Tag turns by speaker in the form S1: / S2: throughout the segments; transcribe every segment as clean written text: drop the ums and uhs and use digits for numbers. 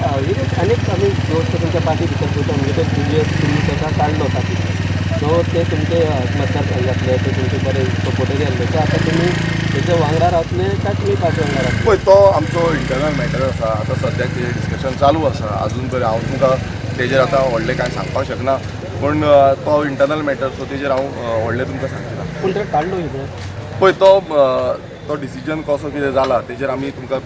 S1: आनीक आमी गोश्ट तुमच्या पार्टी भितर पळयता म्हणजे तो जुलियस तुमी ताका काडलो पार्टीचो, सो ते तुमचे मतदारसंघातले, ते तुमचे बरे सपोर्टरी आसले. सो आतां तुमी तेच्या वांगडा रावतले काय तुमी पार्टी वांगडा रावतले?
S2: पळय, तो आमचो इंटरनल मॅटर आसा. आतां सद्याक तेजेर डिस्कशन चालू आसा. अजून पळय हांव तुमकां तेजेर आतां व्हडलें कांय सांगपाक शकना, पूण तो इंटरनल मॅटर, सो तेजेर हांव व्हडलें तुमकां सांगचें ना.
S1: पूण ताका काडलो कितें?
S2: पळय, तो तो डिसिजन कसो कितें जाला तेजेर आमी तुमकां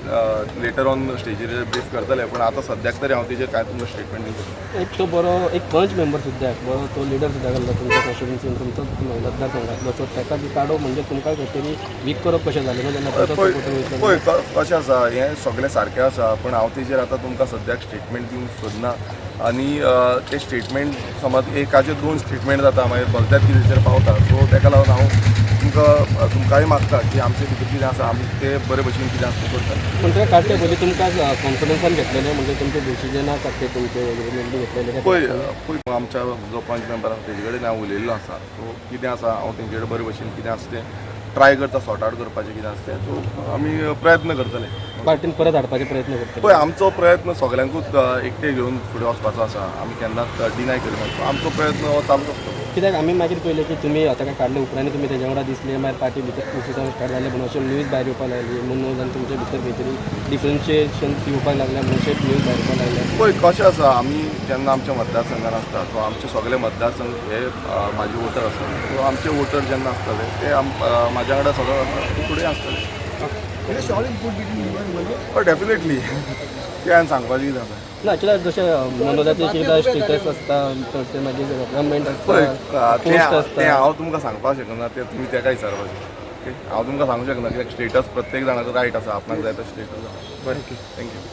S2: लेटर ऑन स्टेजीर ब्रीफ करतले, पूण आतां सद्याक तरी हांव तेजेर कांय तुमकां स्टेटमेंट दिवंक शकना.
S1: एक तो बरो एक पंच मेंबर सुद्दां, बरो तो लिडर सुद्दां घाल्लो तुमच्या कॉन्स्टिट्युन्सीन, तुमचो मतदारसंघातलो. सो ताका बी काडो म्हणजे तुमकां खंय तरी वीक करप कशें जालें न्हू जेन्ना तुमचो
S2: पळय
S1: सपोर्टर वयतलो?
S2: पळय, कशें आसा, हें सगळें सारकें आसा, पूण हांव तेजेर आतां तुमकां सद्याक स्टेटमेंट दिवंक सोदना. आनी ते स्टेटमेंट समज एकाचे दोन स्टेटमेंट जाता, मागीर भलत्याच कितें पावता. सो तेका लागून हांव तुमकां तुमकांय मागता की आमचे भितर कितें आसा, आमी ते बरे भशेन कितें आसा तें करता.
S1: पूण ताका काडचे पयलीं तुमकां कॉन्फिडन्सान घेतलेलें, म्हणजे तुमचे डिसिजनां खातीर तुमचे एग्रीमेंट बी घेतलेले काय?
S2: पळय पळय, आमच्या जो पंच मेंबर आसा तेजे कडेन हांव उलयल्लो आसा. सो कितें आसा, हांव तेंचे कडेन बरे भशेन कितें आसा तें ट्राय करता सॉर्ट आवट करपाचें कितें आसा तें. सो आमी प्रयत्न करतले.
S1: पार्टीन परत हाडपाचे प्रयत्न करतले?
S2: पळय, आमचो प्रयत्न सगल्यांकूच एकटे घेवन फुडें वचपाचो आसा. आमी केन्नाच डिनाय करिना. सो आमचो प्रयत्न हो चालूच आसतलो.
S1: कित्याक आमी मागीर पळयलें की तुमी आतां काय काडले उपरांत तुमी तेज्या वांगडा दिसले, मागीर पार्टी भितर कन्फ्युजन स्टार्ट जालें म्हणून अशें न्यूज भायर येवपाक लागली. मनोज आनी तुमचे भितर खंय तरी डिफरन्शिएशन येवपाक लागल्या म्हणून अशें न्यूज भायर येवपाक लागल्या.
S2: पळय, कशें आसा, आमी जेन्ना आमच्या मतदारसंघान आसता, सो आमचे सगळे मतदारसंघ हे म्हाजे वोटर आसता. सो आमचे वोटर जेन्ना आसतले ते म्हाज्या वांगडा सगळे आसता, ते फुडें आसतले.
S3: All is good between you and Manoj?
S2: हय, डेफिनेटली. तें हांवें सांगपाचें कितें आसा?
S1: ना, एक्चुअली जशें मनोजाचे कितें स्टेटस आसता तर ते मागीर कमेंट
S2: पळय,
S1: आसता,
S2: तें
S1: पोस्ट
S2: तें
S1: आसता.
S2: हांव तुमकां सांगपाक शकना. तें तुमी तेका विचारपाचें. ओके, हांव तुमकां सांगूंक शकना, कित्याक स्टेटस प्रत्येक जाणाचो रायट आसा, आपणाक जाय तो स्टेटस.
S1: बरें.
S2: Thank you.